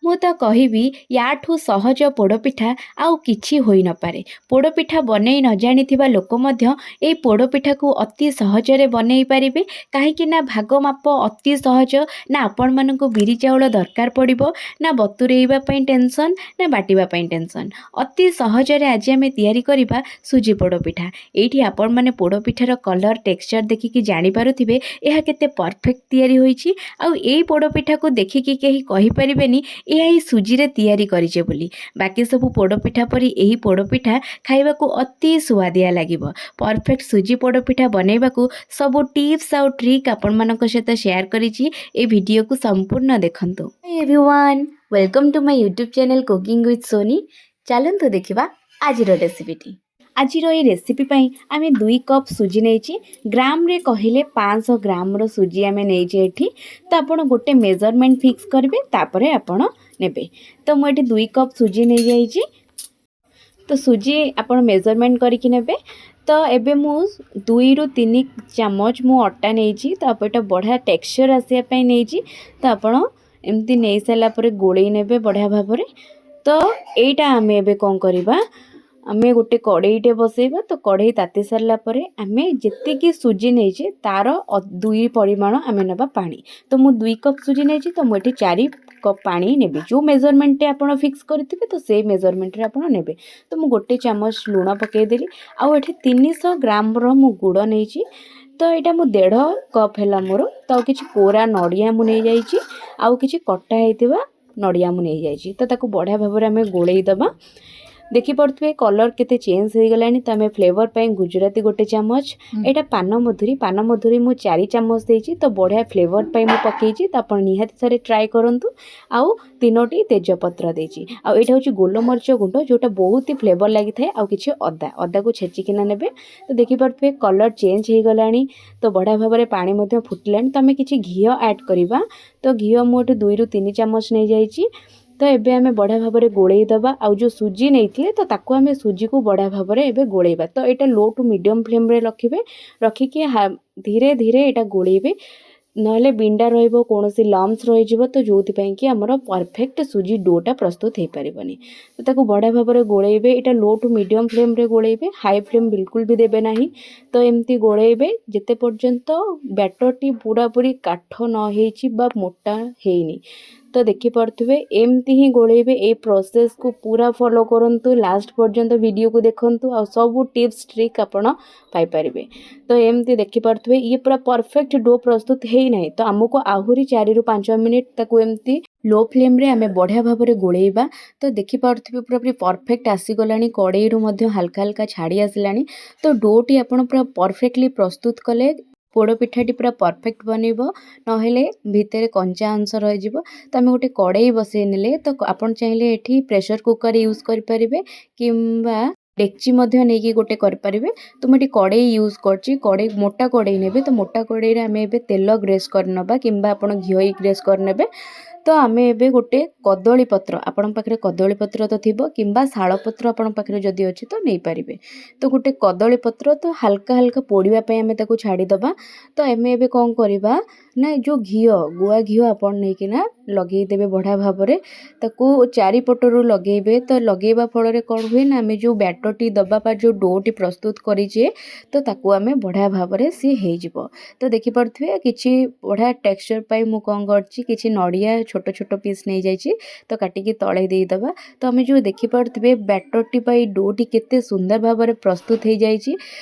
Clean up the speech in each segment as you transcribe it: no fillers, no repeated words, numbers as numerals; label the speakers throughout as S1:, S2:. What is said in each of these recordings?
S1: ମୁଁ ତ କହିବି, ୟାଠୁ ସହଜ ପୋଡ଼ପିଠା ଆଉ କିଛି ହୋଇନପାରେ। ପୋଡ଼ପିଠା ବନେଇ ନ ଜାଣିଥିବା ଲୋକ ମଧ୍ୟ ଏଇ ପୋଡ଼ପିଠାକୁ ଅତି ସହଜରେ ବନେଇ ପାରିବେ, କାହିଁକି ନା ଭାଗ ମାପ ଅତି ସହଜ। ନା ଆପଣମାନଙ୍କୁ ବିରି ଚାଉଳ ଦରକାର ପଡ଼ିବ, ନା ବତୁରେଇବା ପାଇଁ ଟେନସନ୍, ନା ବାଟିବା ପାଇଁ ଟେନସନ୍। ଅତି ସହଜରେ ଆଜି ଆମେ ତିଆରି କରିବା ସୁଜି ପୋଡ଼ପିଠା। ଏଇଠି ଆପଣମାନେ ପୋଡ଼ପିଠାର କଲର୍, ଟେକ୍ସଚର୍ ଦେଖିକି ଜାଣିପାରୁଥିବେ ଏହା କେତେ ପରଫେକ୍ଟ ତିଆରି ହୋଇଛି। ଆଉ ଏଇ ପୋଡ଼ପିଠାକୁ ଦେଖିକି କେହି କହିପାରିବେନି ଏହା ହିଁ ସୁଜିରେ ତିଆରି କରିଛେ ବୋଲି। ବାକି ସବୁ ପୋଡ଼ପିଠା ପରି ଏହି ପୋଡ଼ପିଠା ଖାଇବାକୁ ଅତି ସୁଆଦିଆ ଲାଗିବ। ପରଫେକ୍ଟ ସୁଜି ପୋଡ଼ପିଠା ବନେଇବାକୁ ସବୁ ଟିପ୍ସ ଆଉ ଟ୍ରିକ୍ ଆପଣମାନଙ୍କ ସହିତ ସେୟାର କରିଛି। ଏ ଭିଡ଼ିଓକୁ ସମ୍ପୂର୍ଣ୍ଣ ଦେଖନ୍ତୁ। Hi everyone, welcome to my YouTube channel Cooking with Sony। ଚାଲନ୍ତୁ ଦେଖିବା ଆଜିର ରେସିପିଟି। ଆଜିର ଏଇ ରେସିପି ପାଇଁ ଆମେ 2 କପ୍ ସୁଜି ନେଇଛି। ଗ୍ରାମରେ କହିଲେ 500 ଗ୍ରାମର ସୁଜି ଆମେ ନେଇଛେ ଏଠି। ତ ଆପଣ ଗୋଟେ ମେଜରମେଣ୍ଟ ଫିକ୍ସ କରିବେ, ତାପରେ ଆପଣ ନେବେ। ତ ମୁଁ ଏଠି 2 କପ୍ ସୁଜି ନେଇଯାଇଛି। ତ ସୁଜି ଆପଣ ମେଜରମେଣ୍ଟ କରିକି ନେବେ। ତ ଏବେ ମୁଁ 2ରୁ 3 ଚାମଚ ମୁଁ ଅଟା ନେଇଛି। ତ ଏଇଟା ବଢ଼ିଆ ଟେକ୍ସଚର୍ ଆସିବା ପାଇଁ ନେଇଛି। ତ ଆପଣ ଏମିତି ନେଇସାରିଲା ପରେ ଗୋଳେଇ ନେବେ ବଢ଼ିଆ ଭାବରେ। ତ ଏଇଟା ଆମେ ଏବେ କ'ଣ କରିବା? ଆମେ ଗୋଟେ କଡ଼େଇଟେ ବସେଇବା। ତ କଡ଼େଇ ତାତି ସାରିଲା ପରେ ଆମେ ଯେତିକି ସୁଜି ନେଇଛେ, ତା'ର ଦୁଇ ପରିମାଣ ଆମେ ନେବା ପାଣି। ତ ମୁଁ 2 କପ୍ ସୁଜି ନେଇଛି, ତ ମୁଁ ଏଠି 4 କପ୍ ପାଣି ନେବି। ଯେଉଁ ମେଜରମେଣ୍ଟଟି ଆପଣ ଫିକ୍ସ କରିଥିବେ, ତ ସେଇ ମେଜରମେଣ୍ଟରେ ଆପଣ ନେବେ। ତ ମୁଁ ଗୋଟେ ଚାମଚ ଲୁଣ ପକାଇଦେଲି। ଆଉ ଏଠି 300 ଗ୍ରାମର ମୁଁ ଗୁଡ଼ ନେଇଛି। ତ ଏଇଟା ମୁଁ 1.5 କପ୍ ହେଲା ମୋର। ତ ଆଉ କିଛି କୋରା ନଡ଼ିଆ ମୁଁ ନେଇଯାଇଛି, ଆଉ କିଛି କଟା ହେଇଥିବା ନଡ଼ିଆ ମୁଁ ନେଇଯାଇଛି। ତ ତାକୁ ବଢ଼ିଆ ଭାବରେ ଆମେ ଗୋଳେଇ ଦେବା। ଦେଖିପାରୁଥିବେ କଲର୍ କେତେ ଚେଞ୍ଜ ହେଇଗଲାଣି। ତ ଆମେ ଫ୍ଲେଭର୍ ପାଇଁ ଗୁଜୁରାତି ଗୋଟେ ଚାମଚ, ଏଇଟା ପାନ ମଧୁରୀ, ପାନ ମଧୁରୀ ମୁଁ 4 ଚାମଚ ଦେଇଛି। ତ ବଢ଼ିଆ ଫ୍ଲେଭର୍ ପାଇଁ ମୁଁ ପକାଇଛି। ତ ଆପଣ ନିହାତି ଥରେ ଟ୍ରାଏ କରନ୍ତୁ। ଆଉ ତିନୋଟି ତେଜପତ୍ର ଦେଇଛି। ଆଉ ଏଇଟା ହେଉଛି ଗୋଲମରିଚ ଗୁଣ୍ଡ, ଯେଉଁଟା ବହୁତ ହି ଫ୍ଲେଭର୍ ଲାଗିଥାଏ। ଆଉ କିଛି ଅଦା, ଅଦାକୁ ଛେଚିକିନା ନେବେ। ତ ଦେଖିପାରୁଥିବେ କଲର୍ ଚେଞ୍ଜ ହେଇଗଲାଣି। ତ ବଢ଼ିଆ ଭାବରେ ପାଣି ମଧ୍ୟ ଫୁଟିଲାଣି। ତ ଆମେ କିଛି ଘିଅ ଆଡ଼୍ କରିବା। ତ ଘିଅ ମୁଁ ଏଠୁ 2ରୁ 3 ଚାମଚ ନେଇଯାଇଛି। ତ ଏବେ ଆମେ ବଢ଼ିଆ ଭାବରେ ଗୋଳେଇ ଦେବା। ଆଉ ଯେଉଁ ସୁଜି ନେଇଥିଲେ, ତ ତାକୁ ଆମେ ସୁଜିକୁ ବଢ଼ିଆ ଭାବରେ ଏବେ ଗୋଳେଇବା। ତ ଏଇଟା ଲୋ ଟୁ ମିଡ଼ିୟମ୍ ଫ୍ଲେମ୍ରେ ରଖିବେ, ରଖିକି ଧୀରେ ଧୀରେ ଏଇଟା ଗୋଳେଇବେ, ନହେଲେ ବିଣ୍ଡା ରହିବ, କୌଣସି ଲମ୍ସ ରହିଯିବ। ତ ଯେଉଁଥିପାଇଁ କି ଆମର ପରଫେକ୍ଟ ସୁଜି ଡୋଟା ପ୍ରସ୍ତୁତ ହେଇପାରିବନି। ତ ତାକୁ ବଢ଼ିଆ ଭାବରେ ଗୋଳେଇବେ। ଏଇଟା ଲୋ ଟୁ ମିଡ଼ିୟମ୍ ଫ୍ଲେମ୍ରେ ଗୋଳେଇବେ, ହାଇ ଫ୍ଲେମ୍ ବିଲକୁଲ ବି ଦେବେ ନାହିଁ। ତ ଏମିତି ଗୋଳେଇବେ ଯେତେ ପର୍ଯ୍ୟନ୍ତ ବ୍ୟାଟରଟି ପୁରାପୁରି କାଠ ନ ହେଇଛି ବା ମୋଟା ହେଇନି। ତ ଦେଖିପାରୁଥିବେ, ଏମିତି ହିଁ ଗୋଳେଇବେ। ଏଇ ପ୍ରୋସେସ୍କୁ ପୁରା ଫଲୋ କରନ୍ତୁ, ଲାଷ୍ଟ ପର୍ଯ୍ୟନ୍ତ ଭିଡ଼ିଓକୁ ଦେଖନ୍ତୁ ଆଉ ସବୁ ଟିପ୍ସ ଟ୍ରିକ୍ ଆପଣ ପାଇପାରିବେ। ତ ଏମିତି ଦେଖିପାରୁଥିବେ, ଇଏ ପୁରା ପରଫେକ୍ଟ do ପ୍ରସ୍ତୁତ ହେଇନାହିଁ। ତ ଆମକୁ ଆହୁରି 4ରୁ 5 ମିନିଟ୍ ତାକୁ ଏମିତି ଲୋ ଫ୍ଲେମ୍ରେ ଆମେ ବଢ଼ିଆ ଭାବରେ ଗୋଳେଇବା। ତ ଦେଖିପାରୁଥିବେ, ପୁରାପୁରି ପରଫେକ୍ଟ ଆସିଗଲାଣି, କଡ଼େଇରୁ ମଧ୍ୟ ହାଲକା ହାଲକା ଛାଡ଼ି ଆସିଲାଣି। ତ ଡୋଟି ଆପଣ ପୁରା ପରଫେକ୍ଟଲି ପ୍ରସ୍ତୁତ କଲେ ପୋଡ଼ ପିଠାଟି ପୁରା ପରଫେକ୍ଟ ବନିବ, ନହେଲେ ଭିତରେ କଞ୍ଚା ଅଂଶ ରହିଯିବ। ତ ଆମେ ଗୋଟେ କଡ଼େଇ ବସେଇ ନେଲେ। ତ ଆପଣ ଚାହିଁଲେ ଏଠି ପ୍ରେସର୍ କୁକର୍ ୟୁଜ୍ କରିପାରିବେ କିମ୍ବା ଡେକ୍ଚି ମଧ୍ୟ ନେଇକି ଗୋଟେ କରିପାରିବେ। ତ ମୁଁ ଏଠି କଡ଼େଇ ୟୁଜ୍ କରିଛି। କଡ଼େଇ, ମୋଟା କଡ଼େଇ ନେବେ। ତ ମୋଟା କଡ଼େଇରେ ଆମେ ଏବେ ତେଲ ଗ୍ରେସ୍ କରିନେବା କିମ୍ବା ଆପଣ ଘିଅ ଗ୍ରେସ୍ କରିନେବେ। ତ ଆମେ ଏବେ ଗୋଟେ କଦଳୀ ପତ୍ର, ଆପଣଙ୍କ ପାଖରେ କଦଳୀ ପତ୍ର ତ ଥିବ, କିମ୍ବା ଶାଳ ପତ୍ର ଆପଣଙ୍କ ପାଖରେ ଯଦି ଅଛି ତ ନେଇପାରିବେ। ତ ଗୋଟେ କଦଳୀ ପତ୍ର, ତ ହାଲକା ହାଲକା ପୋଡ଼ିବା ପାଇଁ ଆମେ ତାକୁ ଛାଡ଼ିଦେବା। ତ ଆମେ ଏବେ କ'ଣ କରିବା ନା ଯେଉଁ ଘିଅ, ଗୁଆ ଘିଅ ଆପଣ ନେଇକିନା ଲଗେଇଦେବେ। ବଢ଼ିଆ ଭାବରେ ତାକୁ ଚାରିପଟରୁ ଲଗେଇବେ। ତ ଲଗେଇବା ଫଳରେ କ'ଣ ହୁଏ ନା ଆମେ ଯେଉଁ ବ୍ୟାଟରଟି ଦେବା ବା ଯେଉଁ ଡୋଟି ପ୍ରସ୍ତୁତ କରିଛେ, ତ ତାକୁ ଆମେ ବଢ଼ିଆ ଭାବରେ ସିଏ ହେଇଯିବ। ତ ଦେଖିପାରୁଥିବେ, କିଛି ବଢ଼ିଆ ଟେକ୍ସଚର୍ ପାଇଁ ମୁଁ କ'ଣ କରିଛି? କିଛି ନଡ଼ିଆ ଛୋଟ ଛୋଟ ପିସ୍ ନେଇଯାଇଛି, ତ କାଟିକି ତଳେ ଦେଇଦେବା। ତ ଆମେ ଯେଉଁ ଦେଖିପାରୁଥିବେ, ବ୍ୟାଟରଟି ବା ଏଇ ଡୋଟି କେତେ ସୁନ୍ଦର ଭାବରେ ପ୍ରସ୍ତୁତ ହେଇଯାଇଛି,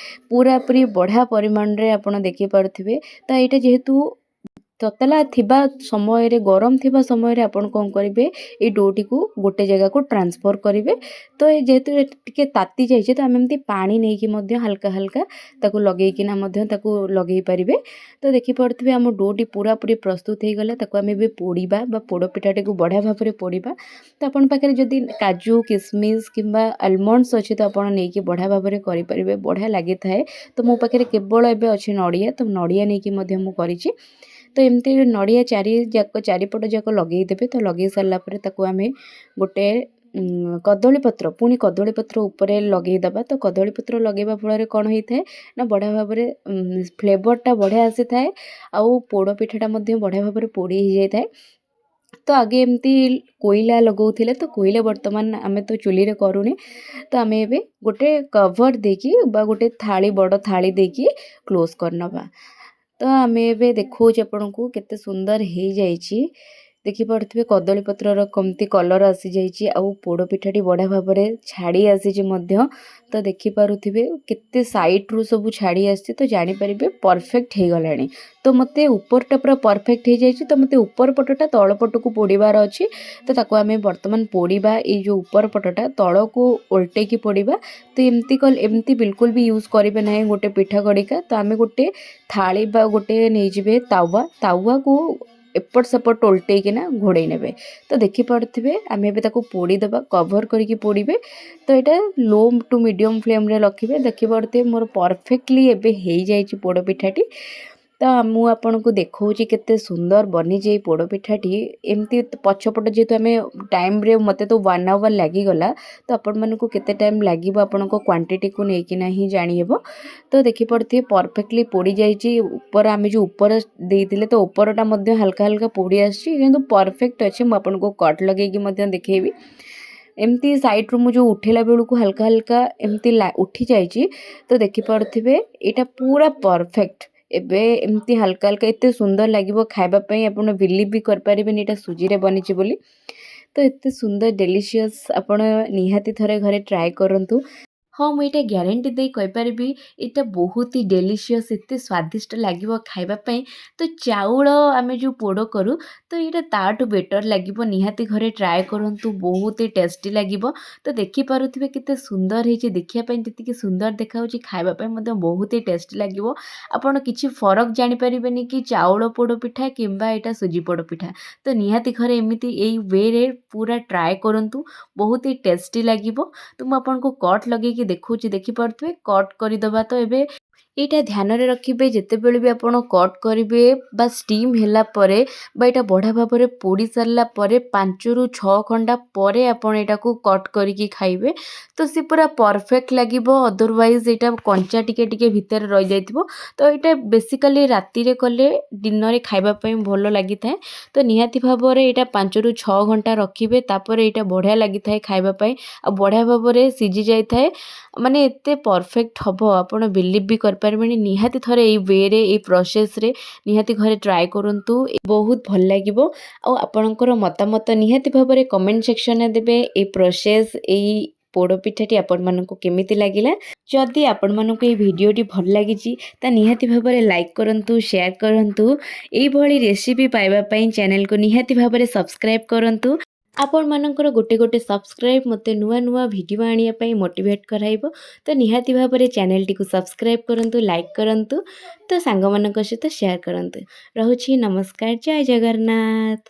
S1: ପୁରାପୁରି ବଢ଼ିଆ ପରିମାଣରେ ଆପଣ ଦେଖିପାରୁଥିବେ। ତ ଏଇଟା ଯେହେତୁ ତତଲା ଥିବା ସମୟରେ, ଗରମ ଥିବା ସମୟରେ ଆପଣ କ'ଣ କରିବେ? ଏଇ ଡୋଟିକୁ ଗୋଟେ ଜାଗାକୁ ଟ୍ରାନ୍ସଫର୍ କରିବେ। ତ ଏ ଯେହେତୁ ଟିକେ ତାତି ଯାଇଛି, ତ ଆମେ ଏମିତି ପାଣି ନେଇକି ମଧ୍ୟ ହାଲକା ହାଲକା ତାକୁ ଲଗେଇକିନା ମଧ୍ୟ ତାକୁ ଲଗେଇ ପାରିବେ। ତ ଦେଖିପାରୁଥିବେ, ଆମ ଡୋଟି ପୁରାପୁରି ପ୍ରସ୍ତୁତ ହେଇଗଲା। ତାକୁ ଆମେ ଏବେ ପୋଡ଼ିବା ବା ପୋଡ଼ ପିଠାଟିକୁ ବଢ଼ିଆ ଭାବରେ ପୋଡ଼ିବା। ତ ଆପଣଙ୍କ ପାଖରେ ଯଦି କାଜୁ, କିସମିସ୍ କିମ୍ବା ଆଲମଣ୍ଡସ୍ ଅଛି, ତ ଆପଣ ନେଇକି ବଢ଼ିଆ ଭାବରେ କରିପାରିବେ, ବଢ଼ିଆ ଲାଗିଥାଏ। ତ ମୋ ପାଖରେ କେବଳ ଏବେ ଅଛି ନଡ଼ିଆ, ତ ନଡ଼ିଆ ନେଇକି ମଧ୍ୟ ମୁଁ କରିଛି। ତ ଏମିତି ନଡ଼ିଆ ଚାରିପଟ ଯାକ ଲଗେଇଦେବେ। ତ ଲଗେଇ ସାରିଲା ପରେ ତାକୁ ଆମେ ଗୋଟେ କଦଳୀ ପତ୍ର, ପୁଣି କଦଳୀ ପତ୍ର ଉପରେ ଲଗେଇଦେବା। ତ କଦଳୀ ପତ୍ର ଲଗେଇବା ଫଳରେ କ'ଣ ହେଇଥାଏ ନା ବଢ଼ିଆ ଭାବରେ ଫ୍ଲେଭର୍ଟା ବଢ଼ିଆ ଆସିଥାଏ ଆଉ ପୋଡ଼ ପିଠାଟା ମଧ୍ୟ ବଢ଼ିଆ ଭାବରେ ପୋଡ଼ି ହେଇଯାଇଥାଏ। ତ ଆଗେ ଏମିତି କୋଇଲା ଲଗାଉଥିଲେ। ତ କୋଇଲା ବର୍ତ୍ତମାନ ଆମେ ତ ଚୁଲିରେ କରୁନେ। ତ ଆମେ ଏବେ ଗୋଟେ କଭର୍ ଦେଇକି ବା ଗୋଟେ ଥାଳି, ବଡ଼ ଥାଳି ଦେଇକି କ୍ଲୋଜ୍ କରିନେବା। ତ ଆମେ ଏବେ ଦେଖାଉଛୁ ଆପଣଙ୍କୁ କେତେ ସୁନ୍ଦର ହେଇଯାଇଛି। ଦେଖିପାରୁଥିବେ, କଦଳୀ ପତ୍ରର କେମିତି କଲର୍ ଆସିଯାଇଛି ଆଉ ପୋଡ଼ ପିଠାଟି ବଢ଼ିଆ ଭାବରେ ଛାଡ଼ି ଆସିଛି ମଧ୍ୟ। ତ ଦେଖିପାରୁଥିବେ, କେତେ ସାଇଡ଼୍ରୁ ସବୁ ଛାଡ଼ି ଆସିଛି। ତ ଜାଣିପାରିବେ ପରଫେକ୍ଟ ହେଇଗଲାଣି। ତ ମୋତେ ଉପରଟା ପୁରା ପରଫେକ୍ଟ ହେଇଯାଇଛି। ତ ମୋତେ ଉପର ପଟଟା ତଳ ପଟକୁ ପୋଡ଼ିବାର ଅଛି। ତ ତାକୁ ଆମେ ବର୍ତ୍ତମାନ ପୋଡ଼ିବା। ଏଇ ଯେଉଁ ଉପର ପଟଟା ତଳକୁ ଓଲଟେଇକି ପୋଡ଼ିବା। ତ ଏମିତି କଲେ, ଏମିତି ବିଲକୁଲ ବି ୟୁଜ୍ କରିବେ ନାହିଁ ଗୋଟେ ପିଠା କଡ଼ିକା। ତ ଆମେ ଗୋଟେ ଥାଳି ବା ଗୋଟେ ନେଇଯିବେ ତାୱା। ତାୱାକୁ ଏପଟ ସେପଟ ଓଲଟେଇକିନା ଘୋଡ଼େଇ ନେବେ। ତ ଦେଖିପାରୁଥିବେ, ଆମେ ଏବେ ତାକୁ ପୋଡ଼ିଦେବା। କଭର୍ କରିକି ପୋଡ଼ିବେ। ତ ଏଇଟା ଲୋ ଟୁ ମିଡ଼ିୟମ୍ ଫ୍ଲେମ୍ରେ ରଖିବେ। ଦେଖିପାରୁଥିବେ, ମୋର ପରଫେକ୍ଟଲି ଏବେ ହେଇଯାଇଛି ପୋଡ଼ ପିଠାଟି। ତ ମୁଁ ଆପଣଙ୍କୁ ଦେଖାଉଛି କେତେ ସୁନ୍ଦର ବନିଛି ଏଇ ପୋଡ଼ ପିଠାଟି। ଏମିତି ପଛପଟ ଯେହେତୁ ଆମେ ଟାଇମ୍ରେ, ମୋତେ ତ 1 ଆୱାର୍ ଲାଗିଗଲା, ତ ଆପଣମାନଙ୍କୁ କେତେ ଟାଇମ୍ ଲାଗିବ ଆପଣଙ୍କ କ୍ୱାଣ୍ଟିଟିକୁ ନେଇକିନା ହିଁ ଜାଣିହେବ। ତ ଦେଖିପାରୁଥିବେ, ପରଫେକ୍ଟଲି ପୋଡ଼ି ଯାଇଛି। ଉପର ଆମେ ଯେଉଁ ଉପର ଦେଇଥିଲେ, ତ ଉପରଟା ମଧ୍ୟ ହାଲକା ହାଲକା ପୋଡ଼ି ଆସିଛି, କିନ୍ତୁ ପରଫେକ୍ଟ ଅଛି। ମୁଁ ଆପଣଙ୍କୁ କଟ୍ ଲଗେଇକି ମଧ୍ୟ ଦେଖେଇବି। ଏମିତି ସାଇଡ଼୍ରୁ ମୁଁ ଯେଉଁ ଉଠେଇଲା ବେଳକୁ ହାଲକା ହାଲକା ଏମିତି ଉଠିଯାଇଛି। ତ ଦେଖିପାରୁଥିବେ, ଏଇଟା ପୁରା ପରଫେକ୍ଟ। ଏବେ ଏମିତି ହାଲକା ହାଲକା ଏତେ ସୁନ୍ଦର ଲାଗିବ ଖାଇବା ପାଇଁ, ଆପଣ ବିଲିଭ୍ ବି କରିପାରିବେନି ଏଇଟା ସୁଜିରେ ବନିଛି ବୋଲି। ତ ଏତେ ସୁନ୍ଦର ଡେଲିସିୟସ୍, ଆପଣ ନିହାତି ଥରେ ଘରେ ଟ୍ରାଏ କରନ୍ତୁ। ହଁ, ମୁଁ ଏଇଟା ଗ୍ୟାରେଣ୍ଟି ଦେଇ କହିପାରିବି, ଏଇଟା ବହୁତ ହି ଡେଲିସିୟସ୍, ଏତେ ସ୍ୱାଦିଷ୍ଟ ଲାଗିବ ଖାଇବା ପାଇଁ। ତ ଚାଉଳ ଆମେ ଯେଉଁ ପୋଡ଼ କରୁ, ତ ଏଇଟା ତାଠୁ ବେଟର୍ ଲାଗିବ। ନିହାତି ଘରେ ଟ୍ରାଏ କରନ୍ତୁ, ବହୁତ ହି ଟେଷ୍ଟି ଲାଗିବ। ତ ଦେଖିପାରୁଥିବେ, କେତେ ସୁନ୍ଦର ହେଇଛି। ଦେଖିବା ପାଇଁ ଯେତିକି ସୁନ୍ଦର ଦେଖାଯାଉଛି, ଖାଇବା ପାଇଁ ମଧ୍ୟ ବହୁତ ହି ଟେଷ୍ଟି ଲାଗିବ। ଆପଣ କିଛି ଫରକ ଜାଣିପାରିବେନି କି ଚାଉଳ ପୋଡ଼ ପିଠା କିମ୍ବା ଏଇଟା ସୁଜି ପୋଡ଼ ପିଠା। ତ ନିହାତି ଘରେ ଏମିତି ଏଇ ୱେରେ ପୁରା ଟ୍ରାଏ କରନ୍ତୁ, ବହୁତ ହି ଟେଷ୍ଟି ଲାଗିବ। ତ ମୁଁ ଆପଣଙ୍କୁ କଟ୍ ଲଗେଇକି ଦେଖାଉଛି। ଦେଖିପାରୁଥିବେ, କଟ୍ କରିଦେବା। ତ ଏବେ ଏଇଟା ଧ୍ୟାନରେ ରଖିବେ, ଯେତେବେଳେ ବି ଆପଣ କଟ୍ କରିବେ ବା ଷ୍ଟିମ୍ ହେଲା ପରେ ବା ଏଇଟା ବଢ଼ିଆ ଭାବରେ ପୋଡ଼ି ସାରିଲା ପରେ 5ରୁ 6 ଘଣ୍ଟା ପରେ ଆପଣ ଏଇଟାକୁ କଟ୍ କରିକି ଖାଇବେ, ତ ସେ ପୁରା ପରଫେକ୍ଟ ଲାଗିବ। ଅଦରୱାଇଜ୍ ଏଇଟା କଞ୍ଚା ଟିକେ ଟିକେ ଭିତରେ ରହିଯାଇଥିବ। ତ ଏଇଟା ବେସିକାଲି ରାତିରେ କଲେ ଦିନରେ ଖାଇବା ପାଇଁ ଭଲ ଲାଗିଥାଏ। ତ ନିହାତି ଭାବରେ ଏଇଟା 5ରୁ 6 ଘଣ୍ଟା ରଖିବେ, ତାପରେ ଏଇଟା ବଢ଼ିଆ ଲାଗିଥାଏ ଖାଇବା ପାଇଁ ଆଉ ବଢ଼ିଆ ଭାବରେ ସିଝି ଯାଇଥାଏ। ମାନେ ଏତେ ପରଫେକ୍ଟ ହେବ, ଆପଣ ବିଲିଭ୍ ବି କରିପାରିବେନି। ନିହାତି ଥରେ ଏଇ ୱେରେ, ଏଇ ପ୍ରୋସେସ୍ରେ ନିହାତି ଘରେ ଟ୍ରାଏ କରନ୍ତୁ, ବହୁତ ଭଲ ଲାଗିବ। ଆଉ ଆପଣଙ୍କର ମତାମତ ନିହାତି ଭାବରେ କମେଣ୍ଟ ସେକ୍ସନରେ ଦେବେ, ଏଇ ପ୍ରୋସେସ୍, ଏଇ ପୋଡ଼ ପିଠାଟି ଆପଣମାନଙ୍କୁ କେମିତି ଲାଗିଲା। ଯଦି ଆପଣମାନଙ୍କୁ ଏଇ ଭିଡ଼ିଓଟି ଭଲ ଲାଗିଛି, ତ ନିହାତି ଭାବରେ ଲାଇକ୍ କରନ୍ତୁ, ସେୟାର କରନ୍ତୁ। ଏଇଭଳି ରେସିପି ପାଇବା ପାଇଁ ଚ୍ୟାନେଲକୁ ନିହାତି ଭାବରେ ସବସ୍କ୍ରାଇବ୍ କରନ୍ତୁ। ଆପଣମାନଙ୍କର ଗୋଟେ ଗୋଟେ ସବସ୍କ୍ରାଇବ୍ ମୋତେ ନୂଆ ନୂଆ ଭିଡ଼ିଓ ଆଣିବା ପାଇଁ ମୋଟିଭେଟ୍ କରାଇବ। ତ ନିହାତି ଭାବରେ ଚ୍ୟାନେଲଟିକୁ ସବସ୍କ୍ରାଇବ୍ କରନ୍ତୁ, ଲାଇକ୍ କରନ୍ତୁ, ତ ସାଙ୍ଗମାନଙ୍କ ସହିତ ସେୟାର କରନ୍ତୁ। ରହୁଛି, ନମସ୍କାର, ଜୟ ଜଗନ୍ନାଥ।